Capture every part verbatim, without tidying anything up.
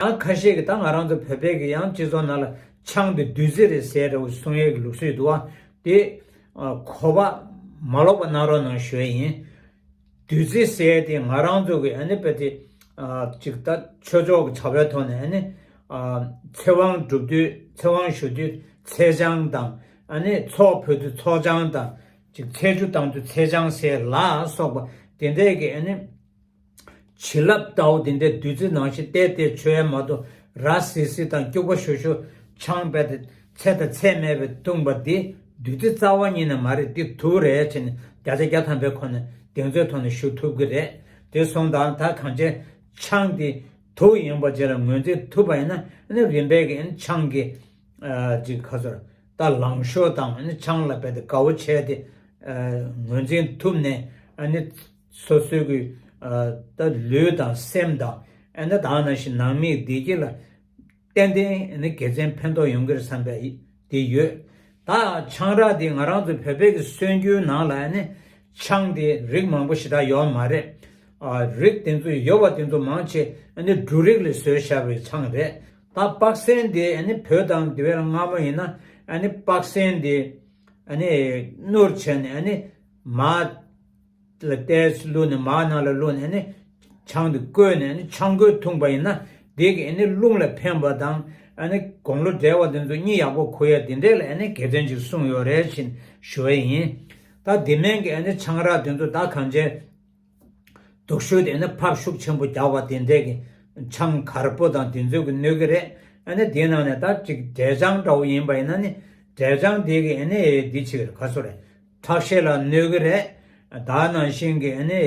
ཡང་ཁ་ཤས་ཀྱིས་ད་ང་རང་ཚོ་བོད་པའི་གི་ཡང་སྤྱི་ཚོགས་ནང་ལ་ཆང་དེ་བདུད་རྩི་རེད་ཟེར་རེད་གསུང་ཡས་ཀྱི་ལུགས་སྲོལ་འདུག་བ། དེ་གོ་བ་མ་ལོག་པ་གནང་རོགས་གནང་ཞུ་ཡས་ཡིན། བདུད་རྩི་ཟེར་དེ་ང་རང་ཚོ་གི་ཨ་ནི་དཔེ་དེ་ཅིག་ད་ཆོས་ཕྱོགས་ཀྱི་བྱ་བའི་ཐོག་ནས་ཨ་ནི་ཚེ་དབང་སྒྲུབ་དུས་ཚེ་དབང་ཞུ་དུས་ཚེས་ཆང་དང་ཨ་ནི་ཚོགས་ཕུལ་དུས་ཚོགས་ཆང་དང་ཅིག་ཚེས་བཅུ་བཏང་དུས་ཚེས་ཆང་ཟེར་ལ་སོགས་པ་དེ་འདྲས་ཀྱི་ཨ་ནི་བྱིན་རླབས་ལྟ་བུ་དེ་འདྲའི་བདུད་རྩི་ནང་བཞིན་བལྟས་བལྟས་མཆོད་ཡས་མ་གཏོགས་ར་སིལ་སིལ་དང་སྐྱུག་པ་ཞུ་ཞུ་ཆང་རྦད་དེ་ཚད་དང་ཚད་མེད་པའི་བཏུངས་པ་འདི་བདུད་རྩི་རྩ་བ་ཉིད་ནས་མ་རེད། འདི་དུག་རེད་ཟེར་ནས་བརྒྱ་ཆ་བརྒྱ་ཐམ་པའི་ཁོ་ནས་གདེང་ཚོད་ཐོག་ནས་ཞུ་ཐུབ་ཀྱི་རེད། དེ་སོང་ཙང་ད་གང་ཅི་ཆང་འདི་དུག་ཡིན་པ་ཅིག་ལ་ངོས་འཛིན་ཐུབ་པ་ཡིན་ན་ཨ་ནི་རིམ་པས་ཀྱི་ཨ་ནི་ཆང་གི་ཅིག་ཁ་ཟུར། ད་ལང་ཤོར་དང་ཨ་ནི་ཆང་ལ་རྦད་དེ་དགའ་བོ་བྱས་ཏེ་ངོས་འཛིན་ཐུབ་ནས་ཨ་ནི་སོ་སོའི་གི་ད་ལུས་དང་སེམས་དང་ཨ་ནི་ད་ནང་བཞིན་ནང་མིའི་བདེ་སྐྱིད་ལ་ཏན་ཏན་ཨ་ནི་དགེ་མཚན་ཕན་ཐོགས་ཡོང་གི་རེད་བསམ་པའི་དེ་ཡོད། ད་ཆང་རག་དེ་ང་རང་ཚོ་བོད་པའི་གི་སྲོལ་རྒྱུན་ནང་ལ་ཨ་ནི་ཆང་དེ་རིགས་མང་པོ་ཞེ་དྲག་ཡོད་མ་རེད། རིགས་དེ་ཚོ་ཡོད་པ་དེ་ཚོ་མང་ཆེ་ཨ་ནི་འབྲུ་རིགས་ལས་བཟོས་བཞག་པའི་ཆང་རེད། ད་སྤགས་སེན་དེ་ཨ་ནི་བོད་དང་དེ་བས་ལ་སྔ་མོ་ཡིན་ན་ཨ་ནི་སྤགས་སེན་དེ་ཨ་ནི་བསྣུར་བྱས་ནས་ཨ་ནི་མར་ལ་ཏོག་ཙམ་བླུགས་ནས་མར་ནང་ལ་བླུགས་ནས་ཨ་ནི་ཆང་དེ་བསྐོལ་ནས་ཨ་ནི་ཆང་བསྐོལ་འཐུང་པ་ཡིན་ན་དེ་གི་ཨ་ནི་རླུང་ལ་ཕན་པ་དང་ཨ་ནི་དགུང་ལོ་བགྲེས་པ་དེ་ཚོ་གཉིད་ཡག་པོ་ཁུག་ཡ་དེ་འདྲས་ལ་ཨ་ནི་དགེ་མཚན་ཅིག་གསུངས་ཡོད་རེད་ཅེས་ཞུ་བ་ཡིན། ད་དེ་མིན་གི་ཨ་ནི་ཆང་རག་དེ་ཚོ་ད་གང་ཅི། སྡུག་ཤོས་དེ་ནི་ཕབ་ཤུགས་ཆེན་པོ་རྒྱག་པ་དེ་འདྲས་ཀྱི་ཆང་དཀར་པོ་དང་དེ་ཚོས་ཀྱི་གནོད་ཀྱི་རེད། ཨ་ནི་དེའི་ནང་ནས་ད་ཅིག་འབྲས་ཆང་འདྲ་བོ་ཡིན་པ་ཡིན་ན་ནི་འབྲས་ཆང་དེ་གི་ཨ་ནི་འདི་ཅིག་ག་སོ་རེད། ཁྲག་ཤེད་ལ་གནོད་ཀྱི་རེད། ད་ནང་བཞིན་གྱི་ཨ་ནི་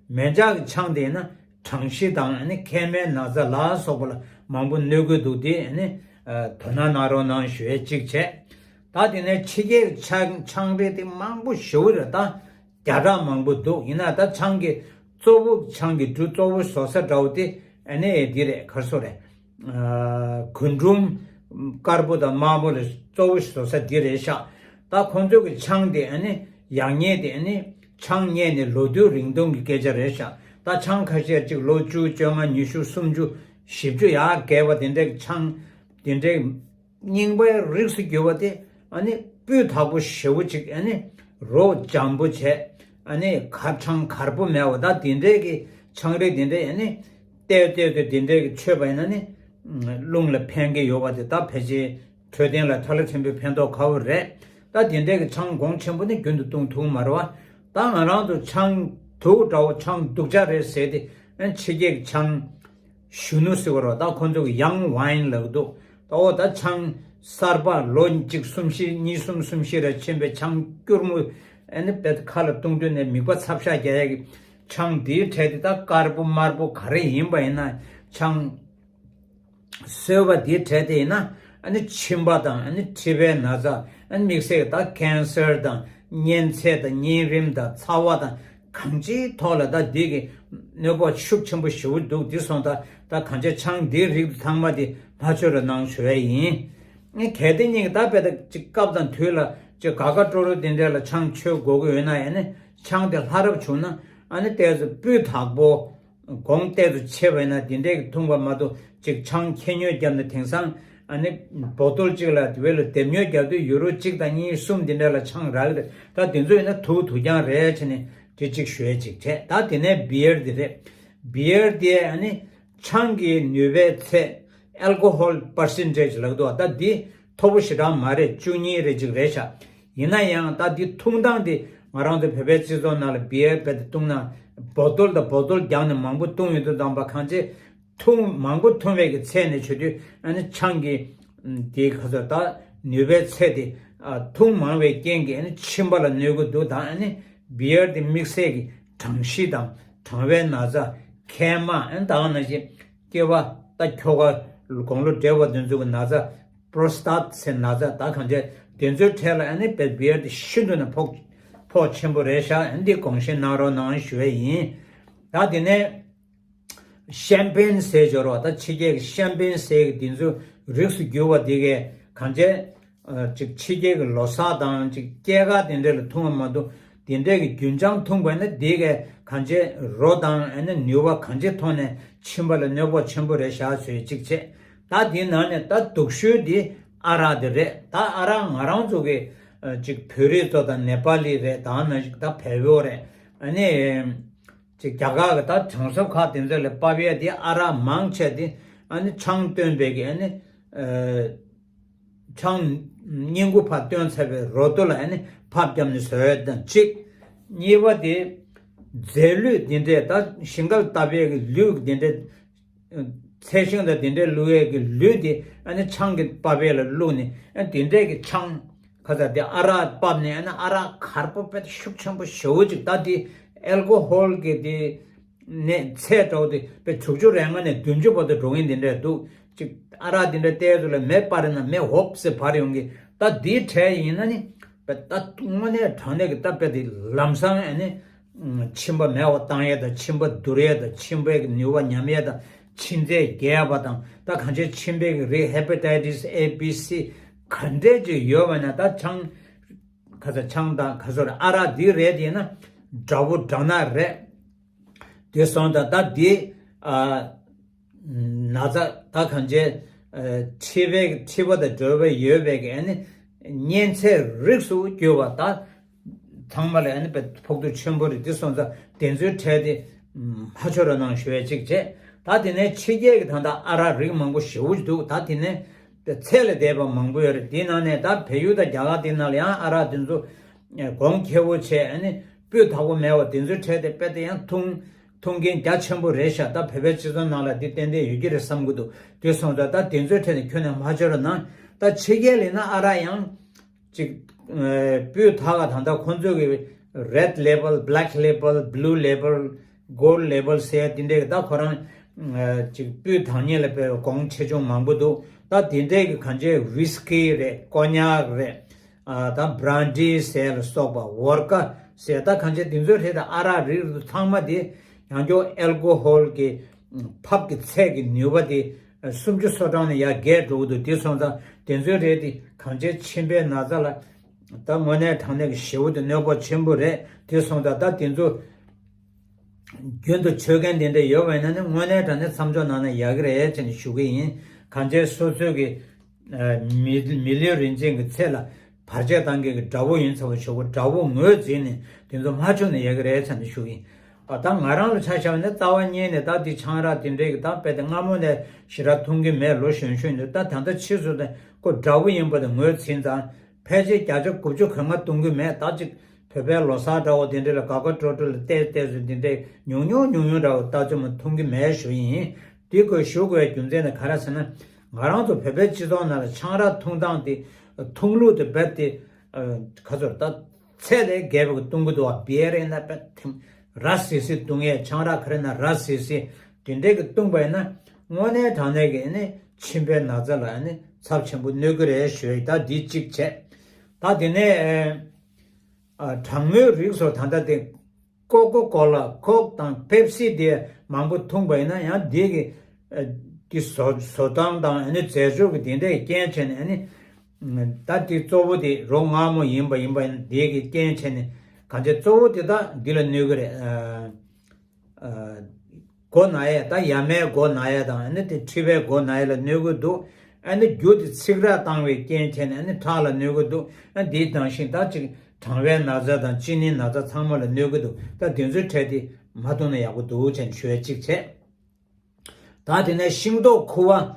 མེ་ལྕགས་ཀྱི་ཆང་དེ་ཡིན་ན་གྲང་ཤི་དང་ཨ་ནི་མཁལ་མའི་ན་ཚ་ལ་སོགས་པ་ལ་མང་པོ་གནོད་ཀྱི་འདུག་དེ་ཨ་ནི་དོ་སྣང་གནང་རོགས་གནང་ཞུ་ཡས་གཅིག་བྱས། ད་དེ་ནས་ཕྱི་རྒྱལ་ཆང་ཆང་རིགས་དེ་མང་པོ་ཞེ་པོ་རེད་ད། བརྒྱ་ཕྲག་མང་པོ་འདུག་ཡིན་ན་ད་ཆང་གི་གཙོ་བོ་ཆང་གི་འབྲུ་གཙོ་བོ་བཟོ་ས་འདྲ་བོ་དེ་ཨ་ནི་འདི་རེད། ག་རེ་ཟེར་དགོས་རེད། ཨ། རྒུན་འབྲུམ་དཀར་པོ་དང་དམར་པོ་ལ་གཙོ་བོ་བཟོ་ས་འདི་རེད་ཤག་ད་ཁོང་ཚོ་གི་ཆང་དེ་ཨ་ནི་ཡག་ཉེས་དེ་ཨ་ནི་ཆང་རྙེད་ནས་ལོ་དུས་རིང་ཐུང་གི་སྐད་ཆ་རེད་ཤག་ད་ཆང་ཁ་ཤས་ཅིག་ལོ་བཅུ་བཅོ་ལྔ་ཉི་ཤུ་སུམ་ཅུ་བཞི་བཅུ་ཡར་བརྒལ་བ་དེ་འདྲའི་ཆང་དེ་འདྲའི། རྙིང་པའི་རིགས་སུ་གྱུར་པ་དེ་ཨ་ནི་སྤུས་དག་པོ་ཞེ་པོ་ཅིག་ཨ་ནི་རོ་འཇམ་པོ་བྱས། ཨ་ནི་ཁ་ཆང་དཀར་པོ་མེད་པ་ད་དེ་འདྲའི་གི་ཆང་རིགས་དེ་འདྲའི་ཨ་ནི་བལྟས་བལྟས་ཏེ་དེ་འདྲའི་གི་མཆོད་པ་ཡིན་ན་ནི་རླུང་ལ་ཕན་གི་ཡོད་པ་དེ་ད་ཕལ་ཆེར་འཕྲོད་བསྟེན་ལ་ཐ་ལ་ཆེན་པོའི་ཕན་ཐོགས་ཁ་པོ་རེད། ད་དེ་འདྲའི་གི་ཆང་གོང་ཆེན་པོ་ནི་རྒྱུན་དུ་བཏུང་ཐུབ་མ་རེད་བ། ད་ང་རང་ཚོ་ཆང་དུག་འདྲ་བོ་ཆང་སྡུག་ཅག་རེད་ཟེར་ཏེ་ཨ་ནི་ཕྱི་རྒྱལ་གི་ཆང་གཞོན་ནུ་ཟེར་བ་རོ། ད་ཁོ་ཚོ་གི་ཡང་ཝའིན་ལབ་འདུག་ད་འོ་ད་ཆང་གསར་པ་ལོ་གཅིག་གསུམ་བཞི་གཉིས་གསུམ་གསུམ་བཞི་རེ་ཕྱིན་པའི་ཆང་སྐྱུར་མོ་ཨ་ནི་དཔེ་ཁ་ལ་བཏུང་དུས་ནས་མིད་པ་ཚབ་ཤ་རྒྱག་ཡ་གི་ཆང་འདིའི་གྲས་དེ་ད་དཀར་པོ་དམར་པོ་ག་རེ་ཡིན་པ་ཡིན་ན་ཆང་སོས་པ་འདིའི་གྲས་དེ་ཡིན་ན་ཨ་ནི་མཆིན་པ་དང་ཨ་ནི་མཁྲིས་པའི་ན་ཚ་ཨ་ནི་དམིགས་བསལ་གྱི་ད་ཀན་སར་དང་གཉན་ཚད་དང་གཉན་རིམས་དང་ཚ་བ་དང་། གང་ཅིའི་ཐོག་ལ་ད་འདི་གི་གནོད་འགོག་ཤུགས་ཆེན་པོ་ཞེ་པོ་འདུག་འདི་སོང་ད་ད་གང་ཅི་ཆང་འདིའི་རིགས་ཚང་མ་འདི་མ་མཆོད་རོགས་གནང་ཞུ་ཡ་ཡིན། ངས་གལ་ཏེ་ཉིད་ཀྱི་ད་དཔེ་ད་ཅིག་སྐབས་དང་དུས་ལ་ཅིག་དགའ་དགའ་སྤྲོ་སྤྲོ་དེ་འདྲ་ལ་ཆང་མཆོད་དགོས་ཀྱི་ཡོད་ན་ཡང་ནི་ཆང་དེ་ལྷ་རབ་བྱུང་ན་ཨ་ནི་ཏོག་ཙམ་སྤུས་དག་པོ། གོང་ཏོག་ཙམ་ཆེ་བས་ན་དེ་འདྲས་ཀྱི་འཐུང་བ་མ་གཏོགས་ཅིག་ཆང་ཁྱེར་ཉོས་བརྒྱབ་ནས་དེང་སང་ཨ་ནི་བོ་ཏོལ་གཅིག་ལ་དེ་བས་ལ་སྡེབ་ཉོས་བརྒྱབ་དུས་ཡུ་རོ་གཅིག་དང་གཉིས་གསུམ་དེ་འདྲས་ལ་ཆང་རག་གི་རེད། ད་དེ་ཚོ་ཡིན་ན་དུག་དུག་རྐྱང་རེད་བྱས་ནས་དེ་གཅིག་ཞུ་ཡས་གཅིག་བྱས། ད་དེ་ནས་བི་ཡར་དེ་རེད། བི་ཡར་དེ་ཨ་ནི་ཆང་གི་ནུས་པའི་ཚད་ཨལ་ཀོ་ཧོལ་པར་སེན་ཊེཇ་ལབ་འདུག་ད་འདི་མཐོ་པོ་ཞེ་དྲག་མ་རེད། བཅུ་གཉིས་རེ་གཅིག་རེད་ཤག་ཡིན་ན་ཡང་ད་འདི་འཐུང་སྟངས་དེ་ང་རང་ཚོ་བོད་པའི་སྤྱི་ཚོགས་ནང་ལ་བི་ཡར་རྦད་དེ་བཏུང་ན་བོ་ཏོལ་དང་བོ་ཏོལ་རྒྱག་ནས་མང་པོ་བཏུང་ཡོད་དུས་ཙམ་པ་གང་ཅི་འཐུང་མང་པོ་འཐུང་བའི་གི་ཚད་ནས་བྱེད་དུས་ཨ་ནི་ཆང་གི་དེའི་ཁ་ཚོད་ད་ནུས་པའི་ཚད་དེ་འཐུང་མང་བའི་རྐྱེན་གྱིས་ཨ་ནི་མཆིན་པ་ལ་གནོད་ཀྱི་འདུག་དང་ཨ་ནི་བི་ཡར་དེ་དམིགས་བསལ་གྱི་གྲང་གཤིས་དང་གྲང་བའི་ན་ཚ་མཁལ་མ་ཨ་ནི་ད་ག་ནང་བཞིན་སྐྱེ་བ་ད་ཁྱོ་ག་དགུང་ལོ་བགྲེས་པ་དེ་ཚོ་གི་ན་ཚ། པྲོ་སི་ཊེཊ་ཟེར་ན་ཚ་ད་གང་བྱས་དེ་ཚོའི་གྲས་ལ་ཨ་ནི་བེ་བི་ཡར་དེ་ཤིན་ཏུ་ནས་ཕོག་ཕོག་ཆེན་པོ་རེད་ཤག་ཨ་ནི་འདི་དགོངས་བཞེས་གནང་རོགས་གནང་ཞུ་བ་ཡིན། ད་དེ་ནས་ཤམ་པེན་ཟེར་སྦྱོར་བ་ད་ཕྱི་རྒྱལ་གྱི་ཤམ་པེན་ཟེར་གི་དེ་ཚོའི་རིགས་སུ་གྱུར་བ་དེ་གས་གང་བྱས་ཅིག་ཕྱི་རྒྱལ་གྱི་ལོ་གསར་དང་ཅིག་སྐྱེས་སྐར་དེ་འདྲ་ལ་འཐུང་བ་མ་གཏོགས་ དེ་འདྲས་ཀྱི་རྒྱུན་ཆང་འཐུང་བ་ཡིན་ན་དེ་གའི་གང་ཅི་རོ་དང་ཨ་ནི་ནུས་པ་གང་ཅི་ཐོག་ནས་མཆིན་པ་ལ་གནོད་པ་ཆེན་པོ་རེད་བཞག་ཟེར་གཅིག་བྱས། ད་དེའི་ནང་ནས་ད་སྡུག་ཤོས་དེ་ཨ་རག་དེ་རེད། ད་ཨ་རག་ང་རང་ཚོ་གི་ཨ་ཅིག་བོད་རིགས་ཚོ་དང་ནེ་པ་ལི་རེད། ད་ནང་བཞིན་ད་བལ་པོ་རེད། ཨ་ནི་ཅིག་རྒྱ་གར་གི་ད་གྲོང་གསེབ་ཁག་དེ་ཚོ་ལ་ཕབ་ཡས་དེ་ཨ་རག་མང་ཆེ་དེ་ཨ་ནི་ཆང་བཏོན་པའི་གི་ཨ་ནི་ཨ། ཆང་བསྙེན་བཀུར་ཕར་བཏོན་ཚར་བའི་རོ་ཏོ་ལ་ཨ་ནི་ཕབ་བརྒྱབ་ནས་བཟོ་ཡས་དང་གཅིག་གཉིས་པ་དེ་རྫས་ལུད་འདི་འདྲས་ད་ཞིང་ཁར་བཏབ་ཡས་ཀྱི་ལུད་འདི་འདྲས། ཚལ་ཞིང་དང་འདི་འདྲས་བླུག་ཡས་ཀྱི་ལུད་དེ་ཨ་ནི་ཆང་གི་པ་ཕས་ལ་བླུགས་ནས་ཨ་འདི་འདྲས་ཀྱི་ཆང་ཁ་ཚ་དེ་ཨ་རག་ཕབ་ནས་ཨ་ནི་ཨ་རག་གར་པོ་དཔེ་ཤུགས་ཆེན་པོ་ཞེ་པོ་ཅིག་ད་དེ་ཨལ་ཀོ་ཧོལ་གྱི་དེ། ནས་ཚད་འདྲ་བོ་དེ་དཔེ་དྲུག་ཅུ་རེ་ལྔ་ནས་བདུན་ཅུ་བར་དུ་འགྲོ་མཁན་དེ་འདྲས་འདུག་ཅིག་ཨ་རག་དེ་འདྲ་བལྟས་ཚོད་ལ་མེ་སྤར་ན་མེ་ཧོབ་སེ་འབར་ཡོང་གི། ད་དེའི་གྲས་ཡིན་ན་ནི་དཔེ་ད་དངོས་གནས་དྲང་གནས་ཀྱི་ད་དཔེ་དེ་ལམ་སང་ཨ་ནི་མཆིན་པ་མེད་པ་བཏང་ཡས་དང་མཆིན་པ་བསྡུར་ཡས་དང་མཆིན་པའི་གི་ནུས་པ་ཉམས་ཡས་དང་མཆིན་ཚད་རྒྱས་པ་དང་ད་གང་ཅི་མཆིན་པའི་གི་རིགས་ཧེ་པ་ཊའི་ཊི་སི་ཨེ་བི་སི་ག་འདྲས་ཅིག་ཡོད་པ་ན་ད་ཆང་ཁ་ཚ་ཆང་དང་ཁ་ཚོར་ཨ་རག་འདི་རེད་དེ་ན་དགྲ་བོ་དགྲ་ནག་རེད། དེ་སོང་ཙང་ད་འདི་ཨ་ན་ཚ་ད་གང་ཅི་ཨ་མཁྲིས་པའི་མཁྲིས་པ་དང་འབྲེལ་བ་ཡོད་པའི་གི་ཨ་ནི་གཉན་ཚད་རིགས་སུ་གྱུར་པ་ད་ཚང་མ་ལ་ཨ་ནི་དཔེ་ཕོག་ཐུག་ཆེན་པོ་རེད། དེ་སོང་ཙང་དེ་ཚོའི་གྲས་དེ་མ་འཆོར་རོགས་གནང་ཞུ་ཡས་གཅིག་བྱས། ད་དེ་ནས་ཕྱི་རྒྱལ་གྱི་ད་ལྟ་ཨ་རག་རིགས་མང་པོ་ཞེ་པོ་ཅིག་འདུག་ད་དེ་ནས་ཚད་ལས་འདས་པ་མང་པོ་ཡོད་རེད། དེའི་ནང་ནས་ད་བལ་ཡུལ་དང་རྒྱ་གར་དེའི་ནང་ལ་ཡང་ཨ་རག་དེ་ཚོ་གོང་ཁེ་པོ་བྱས་ཨ་ནི་སྤུས་དག་པོ་མེད་པ་དེ་ཚོའི་གྲས་དེ་དཔེ་དེ་ཡང་འཐུང་འཐུང་མཁན་རྒྱ་ཆེན་པོ་རེད་ཤག་ད་བོད་པའི་སྤྱི་ཚོགས་ནང་ལ་དེ་ཏན་ཏན་ཡོད་ཀྱི་རེད་བསམ་གྱི་འདུག་དེ་སོང་ཙང་ད་དེ་ཚོའི་གྲས་དེ་ཁྱོན་ནས་མ་འཆོར་རོགས་གནང་། ད་ཕྱི་རྒྱལ་ལ་ཡིན་ན་ཨ་རག་ཡང་ཅིག་ཨ་སྤུས་དག་ག་ད་ལྟ་ཁོང་ཚོས་ཀྱི་Red Label, Black Label, Blue Label, Gold Label ཟེར་དེ་འདྲས་ཀྱི་ད་ཁོ་རང་ཨ་ཅིག་སྤུས་དག་ཉིད་ལ་དཔེ་གོང་ཆེ་ཆུང་མང་པོ་འདུག་ད་དེ་འདྲས་ཀྱི་གང་ཅི་ཝིས་ཀི་རེད། ཀོ་ཉག་རེད། ཨ་ད་བྷ་རན་ཌི་ཟེར་ལ་སོགས་པ་ཝོར་ཀ་ཟེར་ད་གང་ཅི་དེ་ཚོའི་གྲས་ད་ཨ་རག་རིགས་རུ་ཚང་མ་དེ་ཡང་སྐྱོ་ཨལ་ཀོ་ཧོལ་གྱི་ཕབ་ཀྱི་ཚད་ཀྱི་ནུས་པ་དེ་སུམ་ཅུ་སོ་གྲངས་ནས་ཡར་རྒྱས་འགྲོ་གི་འདུག་དེ་སོང་ཙང་དེ་ཚོའི་རེད་དེ་གང་ཅི་མཆིན་པའི་ན་ཚ་ལ་ད་དངོས་གནས་དྲང་གནས་ཀྱི་ཞེ་པོ་དེ་གནོད་པ་ཆེན་པོ་རེད། དེ་སོང་ཙང་ད་དེ་ཚོ་རྒྱུན་དུ་མཆོད་མཁན་དེ་འདྲ་ཡོད་པ་ཡིན་ན་ནི་དངོས་གནས་དྲང་གནས་མཚམས་འཇོག་གནང་ན་ཡག་གི་རེད་ཅེས་ནས་ཞུ་གི་ཡིན། གང་ཅི་སོ་སོའི་གི་མི་མི་ལུས་རིན་ཆེན་གྱི་ཚེ་ལ་བར་ཆད་བཏང་མཁན་གྱི་དགྲ་བོ་ཡིན་ཚ་བ་ཞོག་གི་དགྲ་བོ་ངོས་འཛིན་ནས་དེ་ཚོ་མ་བྱུང་ན་ཡག་གི་རེད་ཚ་ནས་ཞུ་གི་ཡིན། ཨ་ད་ང་རང་ལ་ཆ་བཞག་ན་རྩ་བ་ཉིད་ནས་ད་འདི་ཆང་རག་དེ་འདྲའི་གི་ད་དཔེ་དེ་སྔ་མོ་ནས་ཞེ་དྲག་འཐུང་གི་མེད། ལོ་གཞོན་གཞོན་དུ་ད་ད་ལྟ་ཕྱིས་སུ་དེ་ཁོ་དགྲ་བོ་ཡིན་པ་དེ་ངོས་འཛིན་ཙང་ཕལ་ཆེར་བརྒྱ་ཆ་དགུ་བཅུ་གོ་ལྔ་འཐུང་གི་མེད། ད་ཅིག་བོད་པའི་ལོ་གསར་འདྲ་བོ་དེ་འདྲ་ལ་དགའ་དགའ་སྤྲོ་སྤྲོ་ལ་བལྟས་བལྟས་སུ་དེ་འདྲའི་ཉུང་ཉུང་ཉུང་ཉུང་འདྲ་བོ་ལྟ་ཚོད་མ་འཐུང་གི་མེད་ཞུ་ཡིན། དེ་ཁོས་ཞུ་དགོས་རྒྱུ་མཚན་ནི་ག་རེ་ཟེར་ན། ང་རང་ཚོ་བོད་པའི་སྤྱི་ཚོགས་ནང་ལ་ཆང་རག་འཐུང་སྟངས་དེ་འཐུང་ལུགས་དེ་རྦད་དེ་ཁ་ཚོར་ད་ཚད་ལས་བརྒལ་བའི་འཐུང་གི་འདུག་བ། བི་ཡར་ཡིན་ན་རྦད་དེ་ར་བཟི་བཟི་འཐུང་ཡས། ཆང་རག་ག་རེ་ན་ར་བཟི་བཟི་དེ་འདྲས་ཀྱི་འཐུང་པ་ཡིན་ན་དངོས་གནས་དྲང་གནས་ཀྱི་ནི་མཆིན་པའི་ན་ཚ་ལ་ནི་ཚབས་ཆེན་པོ་གནོད་ཀྱི་རེད་ཞུ་ཡས། ད་འདི་གཅིག་བྱས། ད་དེ་ནས་ཨ་གྲང་མོའི་རིགས་སུ་ད་ལྟ་དེ་ཀོ་ཀོ་ཀོ་ལ་ཁོག་དང་ཕེབ་སི་དེ་མང་པོ་འཐུང་པ་ཡིན་ན་ཡང་དེ་གི་ཨ་དེ་བཟོ་བཟོ་སྟངས་དང་ཨ་ནི་རྫས་སྦྱོར་གྱི་དེ་འདྲའི་རྐྱེན་བྱས་ནས་ཨ་ནི་ད་དེ་གཙོ་བོ་དེ་རོ་མངར་མོ་ཡིན་པ་ཡིན་པ་ཡིན་དེ་གི་རྐྱེན་བྱས་ནས་གང་ཅི་གཙོ་བོ་དེ་དག་འདི་ལ་གནོད་གི་རེད། ཨ་ཨ་མགོ་ན་ཡས་ད་ཡ་མའི་མགོ་ན་ཡས་དང་ཨ་ནི་དེ་མཁྲིས་པའི་མགོ་ན་ཡས་ལ་གནོད་གི་འདུག་ཨ་ནི་རྒྱུ་དེ་ཚིག་ར་བཏང་བའི་རྐྱེན་བྱས་ནས་ཨ་ནི་ཁྲག་ལ་གནོད་གི་འདུག་ཨ་འདིའི་དང་ཤིང་ད་ཅིག་གྲང་བའི་ན་ཚ་དང་གཅིན་སྙི་ན་ཚ་ཚང་མ་ལ་གནོད་གི་འདུག་ད་དེ་ཚོའི་གྲས་དེ་མ་འཐུང་ན་ཡག་པོ་འདུག་ཅེས་ཞུ་ཡས་གཅིག་བྱས། ད་དེ་ནས་ཤིང་ཏོག་ཁུ་བ།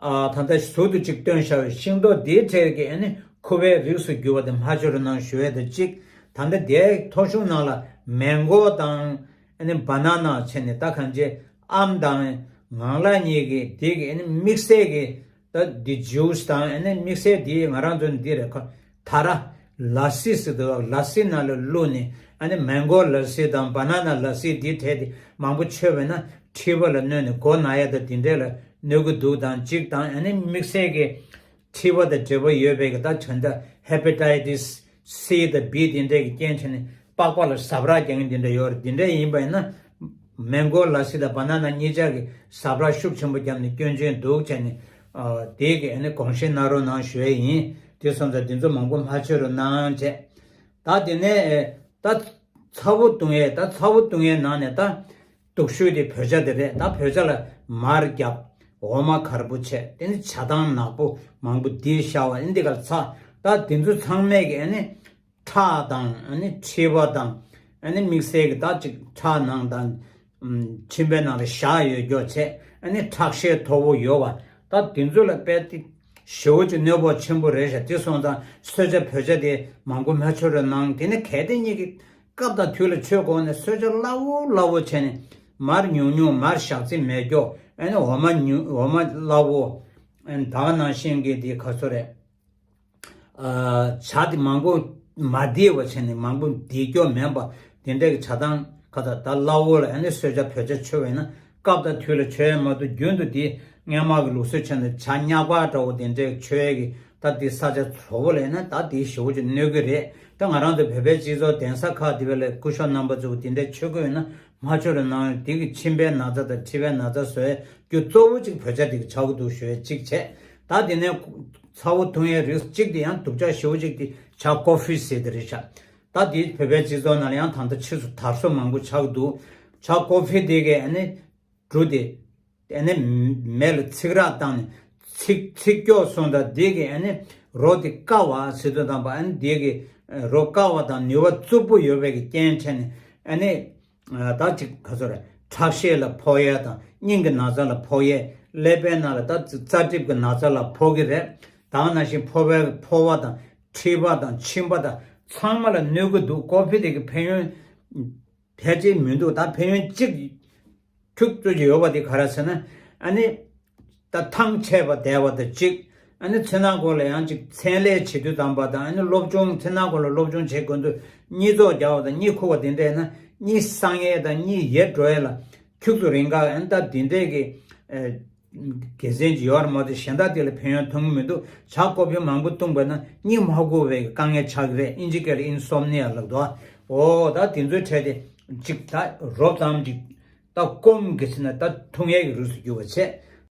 ཨ་ད་ལྟ་ཟུར་དུ་གཅིག་བཏོན་བཞག་པའི་ཤིང་ཏོག་དེའི་གྲས་ཀྱི་ཨ་ནི་ཁུ་བའི་རིགས་སུ་གྱུར་པ་དེ་མ་ཆོར་གནང་ཞུ་ཡས་དེ་གཅིག་ད་ལྟ་དེའི་ཐོ་གཞུང་ནང་ལ་མེང་གོ་དང་ཨ་ནི་བ་ན་ན་བྱས་ནས་ད་གང་ཅི་ཨམ་དང་ངང་ལག་གཉིས་ཀྱི་དེ་གི་ཨ་ནི་དམིགས་བསལ་གྱི་ད་འདི་ཇུས་དང་ཨ་ནི་དམིགས་བསལ་འདི་ང་རང་ཚོ་འདི་རེད་ཁོ། ད་ར་ལ་སི་ཟེར་འདུག་ལ་སི་ནང་ལ་བླུགས་ནས་ཨ་ནི་མེང་གོ་ལ་སི་དང་བ་ན་ན་ལ་སི་འདི་གྲས་དེ་མང་པོ་མཆོད་པས་ན་མཁྲིས་པ་ལ་གནོད་ནས་མགོ་ན་ཡ་དང་འདི་འདྲས་ལ་གནོད་ཀྱི་འདུག་དང་གཅིག་དང་ཨ་ནི་དམིགས་བསལ་གྱི་མཁྲིས་པ་དང་འབྲེལ་བ་ཡོད་པའི་གི་ད་ད་ལྟ་ཧེ་པ་ཊའི་ཊི་སི་སི་དང་བི་འདི་འདྲས་ཀྱི་རྐྱེན་བྱས་ནས་པགས་པ་ལ་ཟབ་ར་རྒྱག་མཁན་འདི་འདྲ་ཡོད་རེད། འདི་འདྲ་ཡིན་པ་ཡིན་ན་མེང་གོ་ལ་སི་དང་བ་ན་ན་གཉིས་ཆ་གི་ཟབ་ར་ཤུགས་ཆེན་པོ་བརྒྱབ་ནས་སྐྱོན་ཅན་འདུག་བྱས་ནས་ཨ་དེ་གི་ཨ་ནི་དགོངས་བཞེས་གནང་རོགས་གནང་ཞུ་ཡས་ཡིན། དེ་སོང་ཙང་འདི་ཚོ་མང་པོ་མ་བྱེད་རོགས་གནང་བྱས། ད་དེ་ནས་ ད་ཚ་བོ་བཏུང་ཡས། ད་ཚ་བོ་བཏུང་ཡས་ནང་ནས་ད་སྡུག་ཤོས་དེ་བོད་ཇ་དེ་རེད། ད་བོད་ཇ་ལ་མར་རྒྱབ། འོ་མ་གར་པོ་བྱས། དེ་ནི་ཇ་དང་ནག་པོ་མང་པོ་འདི་བཞག་པ། ཨ་ནི་འདི་གར་ཚ། ད་དེ་ཚོ་ཚང་མས་ཀྱི་ཨ་ནི་ཁྲག་དང་། ཨ་ནི་མཁྲིས་པ་དང་། ཨ་ནི་དམིགས་བསལ་གྱི་ད་ཅིག་ཁྲག་ནང་དང་། ཨམ། མཆིན་པའི་ནང་ལ་ཞག་ཡོད་རྒྱུ་བྱས། ཨ་ནི་ཁྲག་ཤེད་མཐོ་པོ་ཡོད་པ། ད་དེ་ཚོ་ལ་དཔེ་དེ་ཞེ་པོ་ཅིག་གནོད་པ་ཆེན་པོ་རེད་ཤག་དེ་སོང་ཙང་གསོལ་ཇ་བོད་ཇ་དེ་མང་པོ་མ་མཆོད་རོགས་གནང་། དེ་ནི་གལ་ཏེ་ཉིད་ཀྱི་སྐབས་དང་དུས་ལ་མཆོད་དགོས་ནས་གསོལ་ཇ་སླ་བོ་སླ་བོ་བྱས་ནས། མར་ཉུང་ཉུང་། མར་ཞག་རྩི་མེད་རྒྱུ། ཨ་ནི་འོ་མ་ཉུང་། འོ་མ་སླ་བོ། ཨ་ནི་ད་ག་ནང་བཞིན་གྱི་དེ་ག་ཚོད་རེད། ཨ། ཇ་དེ་མང་པོ་མ་བསྡད་པ་བྱས་ནས། མང་པོ་བསྡད་རྒྱུ་མིན་པ་དེ་འདྲ་གི་ཇ་དང་ཁ་ད་ད་སླ་བོ་ལ་ཨ་ནི་གསོལ་ཇ་བོད་ཇ་མཆོད་པ་ཡིན་ན། སྐབས་དང་དུས་ལ་མཆོད་ཡས་མ་གཏོགས། རྒྱུན་དུ་དེ་སྔོན་མ་གི་ལུགས་སྲོལ་བྱས་ནས་ཇ་མྱག་པ་འདྲ་བོ་དེ་འདྲ་མཆོད་ཡས་ཀྱི། ད་དེ་ས་ཆ་བཟོ་བོ་ལ་ཡིན་ན་ད་དེ་ཞེ་པོ་ཅིག་གནོད་ཀྱི་རེད། ད་ང་རང་ཚོ་བོད་པའི་སྤྱི་ཚོགས་གདན་ས་ཁག་དེ་བས་ལ་སྐུ་ཞབས་རྣམ་པ་ཚོ་དེ་འདྲ་མཆོད་ཀྱི་ཡོད་ན། མ་མཆོད་རོགས་གནང་། དེ་གི་མཆིན་པའི་ན་ཚ་དང་མཁྲིས་པའི་ན་ཚ་བཟོ་ཡས་རྒྱུ་གཙོ་བོ་གཅིག་བོད་ཇ་དེ་གི་ཆགས་ཀྱི་འདུག་ཞུ་ཡས་གཅིག་བྱས། ད་དེ་ནས་ཚ་བོ་འཐུང་ཡས་རིགས་གཅིག་དེ་ཡང་སྡུག་ཅག་ཞེ་པོ་གཅིག་དེ་ཇ་ཀོ་ཧྥི་ཟེར་དེ་རེད་ཤག་ད་དེ་བོད་པའི་སྤྱི་ཚོགས་ནང་ལ་ཡང་ད་ལྟ་ཕྱིས་སུ་དར་སྲོལ་མང་པོ་ཆགས་ཀྱི་འདུག་ཇ་ཀོ་ཧྥི་དེ་གས་ཨ་ནི་འབྲུ་དེ་ཨ་ནི་མེ་ལ་ཚིག་རགས་བཏང་ནས། ཚིག་ཚིག་སྐྱོག་སོང་ད་དེ་གས་ཨ་ནི་རོ་དེ་བསྐ་བ་ཟེར་དུས་དང་པ། ཨ་ནི་དེ་གས་རོ་བསྐ་བ་དང་ནུས་པ་རྩུབ་པོ་ཡོད་པའི་གི་རྐྱེན་བྱས་ནས། ཨ་ནི་ད་ཅིག་ག་ཚོད་རེད། ཁྲག་ཤེད་ལ་ཕོག་ཡས་དང་། སྙིང་གི་ན་ཚ་ལ་ཕོག་ཡས། ཀླད་པའི་ནང་ལ་ད་རྩ་གྲིབ་ཀྱི་ན་ཚ་ལ་ཕོག་གི་རེད། ད་ག་ནང་བཞིན་ཕོ་བའི་ཕོ་བ་དང་། མཁྲིས་པ་དང་། མཆིན་པ་དང་། ཚང་མ་ལ་གནོད་ཀྱི་འདུག་ཀོ་ཧྥི་དེ་གི་ཕན་ཡོན་ཕལ་ཆེར་མི་འདུག་ད་ཕན་ཡོན་གཅིག་ཁྱུག་ཙམ་ཅིག་ཡོད་པ་དེ་ག་རེ་ཟེར་ན། ཨ་ནི་ད་ཐང་ཆད་པ་བསྡད་པ་དང་གཅིག་ཨ་ནི་མཚན་ནག་སྐོར་ལ་ཡང་ཅིག་མཚན་ལས་བྱེད་དུས་དང་པ་དང་། ཨ་ནི་སློབ་སྦྱོང་། མཚན་ནག་སྐོར་ལ་སློབ་སྦྱོང་བྱེད་དགོས་དུས་གཉིད་བཙོག་རྒྱག་པ་དང་། གཉིད་ཁུག་པ་དེ་འདྲ་ཡིན་ན། གཉིད་སངས་ཡས་དང་གཉིད་ཡལ་འགྲོ་ཡས་ལ་ཁྱུག་ཙམ་རིང་ག་ཨ་ནི་ད་དེ་འདྲས་ཀྱི་ཨ་དགེ་མཚན་ཅིག་ཡོད་རེད་མ་གཏོགས། གཞན་དག་དེ་ལ་ཕན་ཡོན་མཐོང་གི་མི་འདུག་ཇ་ཀོ་ཧྥི་མང་པོ་བཏུང་བ་ན་གཉིད་མ་ཁུག་པའི་དཀའ་ངལ་ཆགས་ཀྱི་རེད། ཨིན་ཇི་སྐད་ལ་ཨིན་སོམ་ནི་ཡ་ལབ་འདུག་འོ་ད་དེ་ཚོའི་གྲས་དེ་ཅིག་ད་རོབ་ཙམ་ཅིག་ད་སྐོམ་གྱི་ཚེ་ན་ད་འཐུང་ཡས་ཀྱི་རིགས་སུ་གྱུར་པ་བྱས།